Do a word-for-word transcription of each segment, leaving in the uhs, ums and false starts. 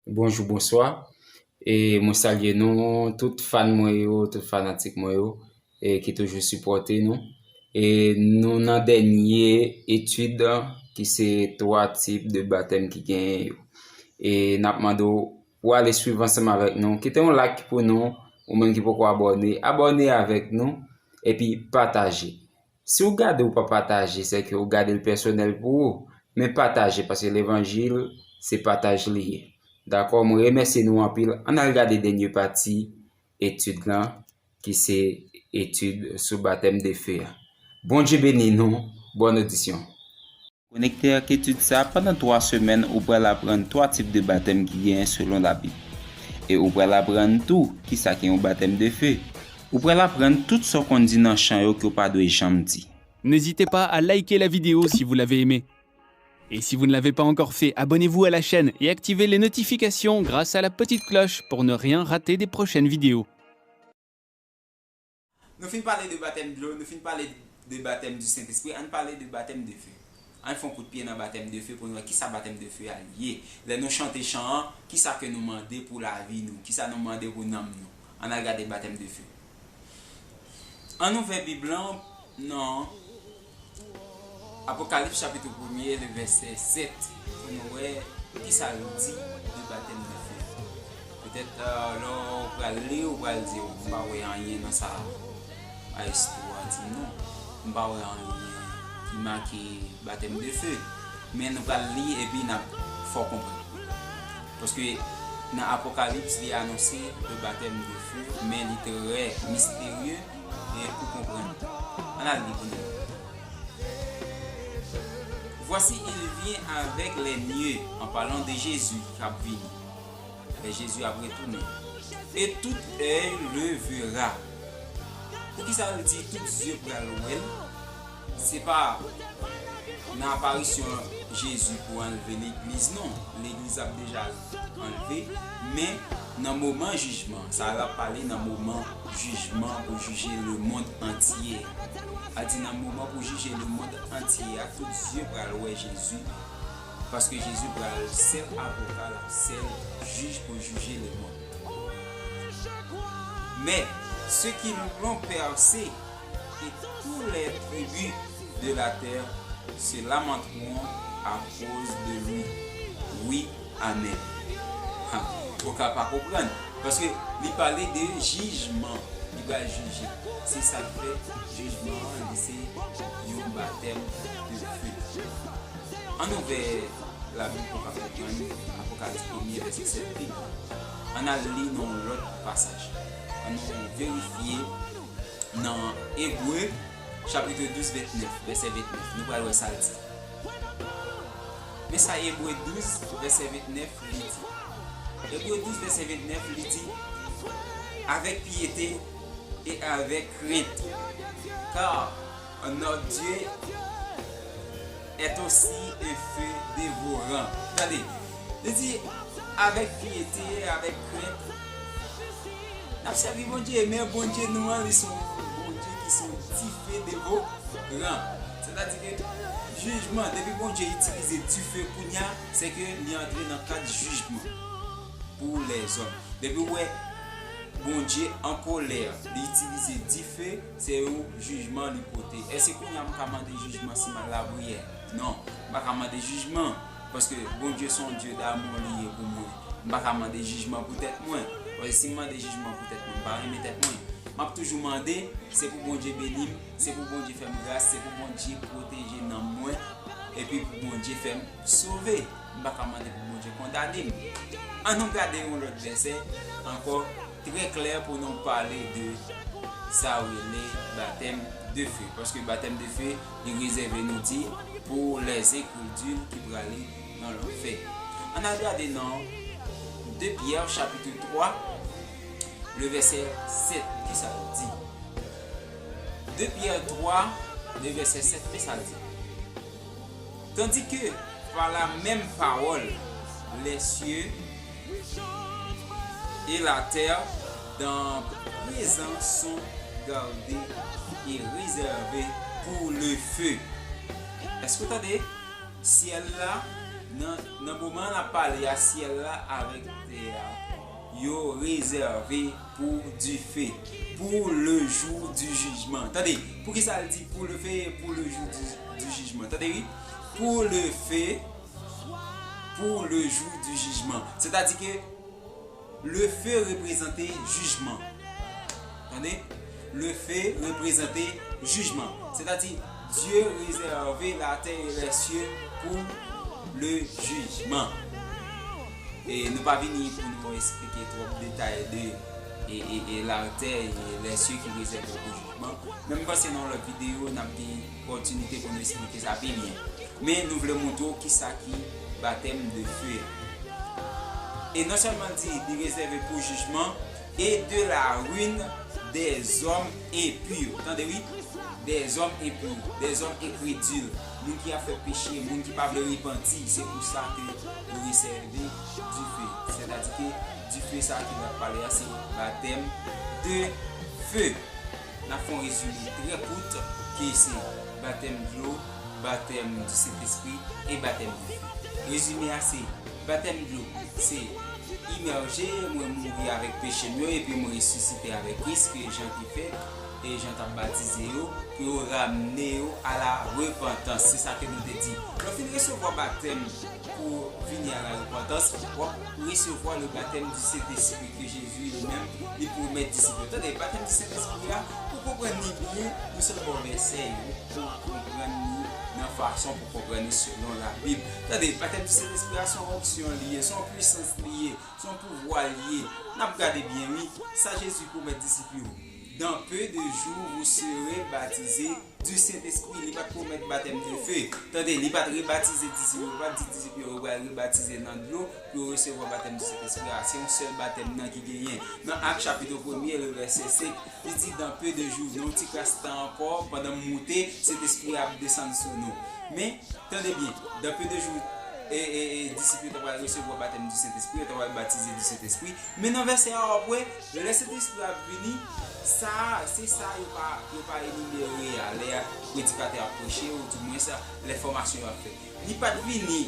Bonjou, bonswa. E mwen salye nou, tout fan mwen yo, tout fanatik mwen yo, e ki toujou sipòte nou. E nou nan dènye etid ki se twa tip de batèm ki genyen yo. E n ap mande w pou ale swiv ansanm avèk nou. Kite yon like pou nou, ou menm ki poko abòne, abòne avèk nou, epi pataje. Si w gade w pa pataje, se ke w gade l pèsonèl pou ou, men pataje, paske levanjil, se pataj li ye. Dakò, mwen remèsye nou anpil. Ann al gade dènye pati etid lan, ki se etid sou batèm de fe a. Bondye beni nou, bòn odisyon. Konekte ak etid sa a, pandan twa semèn, ou pral aprann twa tip de batèm ki genyen selon Labib. E ou pral aprann tou kisa ki yon batèm de fe. Ou pral aprann tout sa w konn di nan chan yo ke w pa dwe janm di. N'hésitez pas à liker la vidéo si vous l'avez aimée. Et si vous ne l'avez pas encore fait, abonnez-vous à la chaîne et activez les notifications grâce à la petite cloche pour ne rien rater des prochaines vidéos. Nou fin pale de batèm dlo, nou fin pale de batèm di Sentespri, ann pale de batèm de fe. Ann fè yon kout pye nan batèm de fe pou nou wè kisa batèm de fe a ye. Lè nou chante chan an, kisa ke nou mande pou lavi nou, kisa nou mande pou nanm nou. Ann al gade batèm de fe. Ann ouvè Bib lan nan Apokalips chapit premye, le vèsè sèt, pou nou wè kisa l di de batèm de fe. Petèt, euh, lè w pral li, ou pral di, "Oh, m pa wè anyen nan sa a." Maestro a di, "Non, m pa wè anyen ki make batèm de fe." Men nou pral li epi n ap fè w konprann. Paske nan Apokalips, li anonse le batèm de fe, men li trè misterye e pou konprann. Ann al li pou nou. Voici, il vient avec les nuées, en parlant de Jésus k ap vini. Lè Jezi ap retounen. Et tout œil le verra. Poukisa l di tout zye pral wè l? Se pa nan aparisyon Jezi pou anlve legliz, non. Legliz ap deja anlve, men nan moman jijman, sa l ap pale nan moman jijman pou jije lemonn antye. A di nan moman pou jije lemonn antye a, tout zye pral wè Jezi, paske Jezi pral sèl avoka la, sèl jij pou jije lemonn. Mais ceux qui l'ont percé et toutes les tribus de la terre se lamenteront à cause de lui. Oui, amen. Ha, ou ka pa konprann. Paske li pale de jijman. Li pral jije. Se sa k fè jijman an, li se yon batèm de fe. Ann ouvè Labib pou ka konprann Apokalips premye vèsè sèt li. Ann al li nan yon lòt pasaj. Ann nou verifye nan Ebre, chapit douz, vennèf, vèsè vennèf. Nou pral wè sa l di. Men sa Ebre douz, vèsè vennèf, li di. Ebre douz, vèsè vennèf, li di, avec piété et avec crainte, car notre Dieu est aussi un feu dévorant. Tande, li di, avec piété, avec crainte, n ap sèvi Bondye, men Bondye nou an, li se yon Bondye ki se yon dife devoran. Sètadi ke jijman, depi Bondye itilize dife kounye a, se ke li antre nan kad jijman pou lèzòm. Depi w wè Bondye an kolè, li itilize dife, se yon jijman li pote. Èske kounye a m ka mande jijman si m al lapriyè? Non, m pa ka mande jijman, paske Bondye se yon Dye damou li ye pou mwen. M pa ka mande jijman pou tèt mwen, paske si m mande jijman pou tèt mwen, m pa renmen tèt mwen. M ap toujou mande, se pou Bondye beni m, se pou Bondye fè m gras, se pou Bondye pwoteje nanm mwen, epi pou Bondye fè m sove. M pa ka mande pou Bondye kondane m. Ann nou gade yon lòt vèsè ankò trè klè pou nou pale de sa yo rele batèm de fe. Paske batèm de fe, li rezève, nou di, pou lèzenkredil ki prale nan lanfè. Ann al gade nan de Pyè, chapit twa, le vèsè sèt, ki sa l di? De Pyè twa, le vèsè sèt, men sa l di. Tandis que par la même parole, les cieux et la terre dans présent sont gardés et réservés pour le feu. Èske w tande? Syèl la Nan, nan moman n ap pale a, syèl la avèk tè a, yo rezève pou dife, pour le jour du jugement. Tande, poukisa l di pour le feu et pour le jour du, du jugement? Tande, wi. Pour le feu, pour le jour du jugement. Sètadi ke le feu reprezante jijman. Tande? Le feu reprezante jijman. Sètadi, Dye rezève latè e lèsye pou le jijman. E nou pa vini pou nou esplike twòp detay de e, e, e latè e lèsye ki rezève pou jijman. Men m panse nan yon lòt videyo, n ap gen opòtinite pou nou esplike sa pi byen. Men nou vle montre w kisa ki batèm de fe a. E non sèlman l di li rezève pou jijman, et de la ruine des hommes impies. Tande wi, des hommes impies, des hommes incrédules, moun ki ap fè peche, moun ki pa vle repanti, se pou sa ke yo resève dife. Sètadi ke dife sa a ke n ap pale a, se batèm de fe. N ap fè yon rezime trè kout, ke se batèm dlo, batèm di Sentespri e batèm de fe. Rezime a se, batèm dlo, se imèje, mwen mouri avèk peche m yo, epi mwen resisite avèk Kris, ke Jan te fè, e Jan t ap batize yo, pou yo ramne yo a la repantans. Se sa ke nou te di. Lè w fin resevwa batèm pou vini a la repantans, w ap resevwa le batèm di Sentespri ke Jezi li menm li pwomèt disip yo. Tande, batèm di Sentespri a, pou konprann li byen, yon sèl bò vèsè pou konprann li nan fason pou konprann li selon Labib. Tande, batèm di Sentespri a se yon onksyon li ye, se yon pwisans li ye, se yon pouvwa li ye. N ap gade byen, wi, sa Jezi pwomèt disip yo. Dans peu de jours, vous serez baptisés du Saint-Esprit. Li pa t pwomèt batèm de fe. Tande, li pa t rebatize disip yo, li pa t di disip yo, yo pral rebatize nan dlo pou yo resevwa batèm di Sentespri a. Se yon sèl batèm nan ki genyen. Nan Ak chapit premye, le vèsè senk, li di, dans peu de jours, nan yon ti kras tan ankò, pandan m moute, Sentespri a ap desann sou nou. Men, tande byen, dans peu de jours, e, e, e, disip yo ta pral resevwa batèm di Sentespri, yo ta pral batize di Sentespri. Men nan vèsè a, w ap wè, lè Sentespri a ap vini, sa, se sa yo pa, yo pa enimere a, lè predikatè ap preche, oudimwens, lè fòmasyon yo ap fèt. Li pa t vini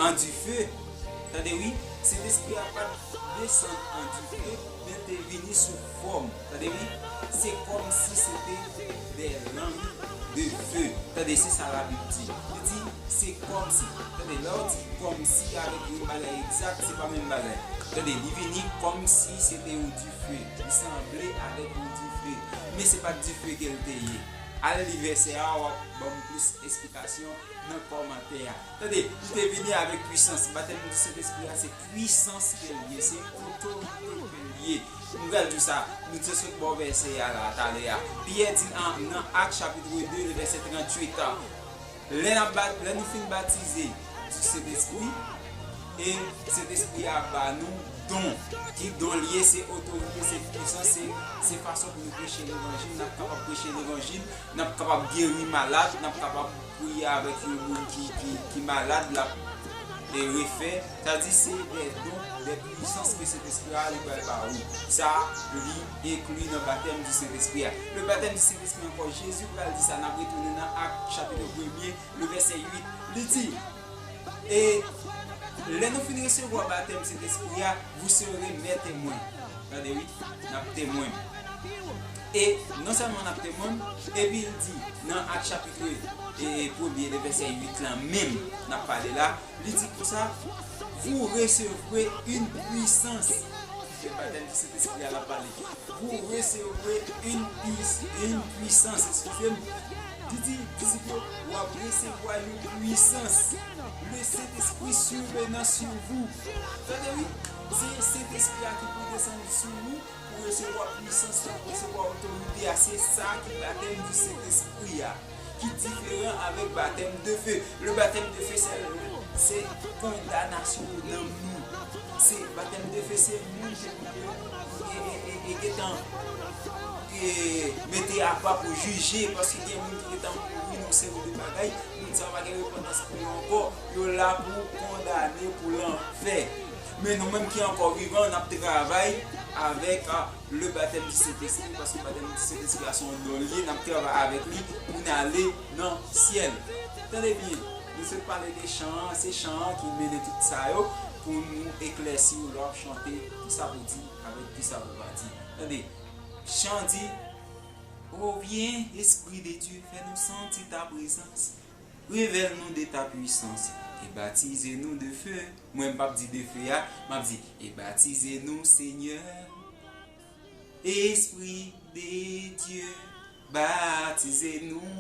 an dife, tande wi, Sentespri a pa t desann an dife, men l te vini sou fòm, tande wi, se kòmsi se te des langues de feu. Tande, se sa Labib di. Li di, se kòmsi. Tande, lè w di kòmsi avèk yon bagay egzak, se pa menm bagay. Tande, li vini kòmsi se te yon dife. Li sanble avèk yon dife. Men se pa t dife ke l te ye. Al li vèsè a, w ap ban m plis esplikasyon nan kòmantè a. Tande, li te vini avèk pwisans. Batèm di Sentespri a, se pwisans ke l ye, se otorite ke l ye. M pral di w sa, nou te sot bò vèsè a la, talè a. Pyè di nan, nan Ak chapit de, le vèsè tranntuit, lè n ap bat, lè nou fin batize di Sentespri, e Sentespri a ba nou don. Ki don l ye? Se otorite, se pwisans, se, se fason pou nou preche levanjil. N ap kapab preche levanjil, n ap kapab geri malad, n ap kapab priye avèk yon moun ki, ki, ki malad, l ap, e, refè. Sa di se de don, de pwisans ke Sentespri a li pral ba ou. Sa, li enkli nan batèm di Sentespri a. Le batèm di Sentespri ankò, Jezi pral di sa, n ap retounen nan Ak chapit premye, le vèsè uit. Li di, e lè nou fin resevwa batèm Sentespri a, vous serez mes témoins. Tande wi, n ap temwen. E non sèlman n ap temwen, epi l di nan Ak chapit, e, e, premye, le vèsè uit lan menm, n ap pale la, li di konsa, vous recevrez une puissance. Se batèm di Sentespri a l ap pale. Vous recevrez une puis-, une puissance, eskize m. Li di, disip yo, w ap resevwa yon pwisans. Le Saint-Esprit survenant sur vous. Tande wi, se Sentespri a ki pou desann sou nou pou resevwa pwisans la, pou resevwa otorite a. Se sa ki batèm di Sentespri a, ki diferan avèk batèm de fe. Le batèm de fe, se, se kondanasyon pou nanm nou. Se batèm de fe, se moun ke Bondye, e, e, e, e gentan, e, mete apa pou jije, paske gen moun ki gentan mouri nan seri de bagay, moun sa yo pa gen repantans pou yo ankò, yo la pou kondane pou lanfè. Men nou menm ki ankò vivan, n ap travay avèk, a, le batèm di Sentespri, paske batèm di Sentespri a se yon don l ye, n ap travay avèk li pou n ale nan syèl. Tande byen, Sot pale de chan an, se chan an ki mennen tout sa yo pou nou eklèsi yo lè w ap chante kisa pou di avèk kisa pou pa di. Tande, chan di, Oh, viens, Esprit de Dieu, fais-nous sentir ta présence. Révèle-nous de ta puissance et baptise-nous de feu. Mwen m p ap di de feu a, m ap di, Et baptisez-nous, Seigneur. Esprit de Dieu, baptisez-nous,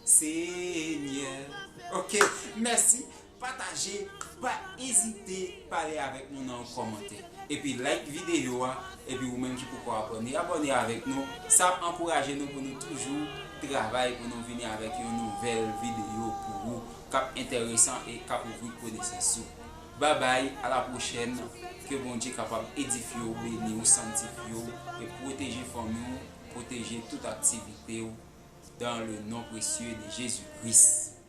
Seigneur. Ok, mèsi. Pataje, pa ezite pale avèk nou nan yon kòmantè. Epi like videyo a, epi ou menm ki poko abòne, abòne avèk nou. Sa ap ankouraje nou pou nou toujou travay pou nou vini avèk yon nouvèl videyo pou ou k ap enteresan e k ap ouvri konesans ou. Babay, a la pwochèn. Ke Bondye kapab edifye w, beni w, sanktifye w e pwoteje fanmi w, pwoteje tout aktivite w dans le nom précieux de Jésus-Christ.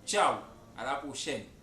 Tchao, a la pwochèn.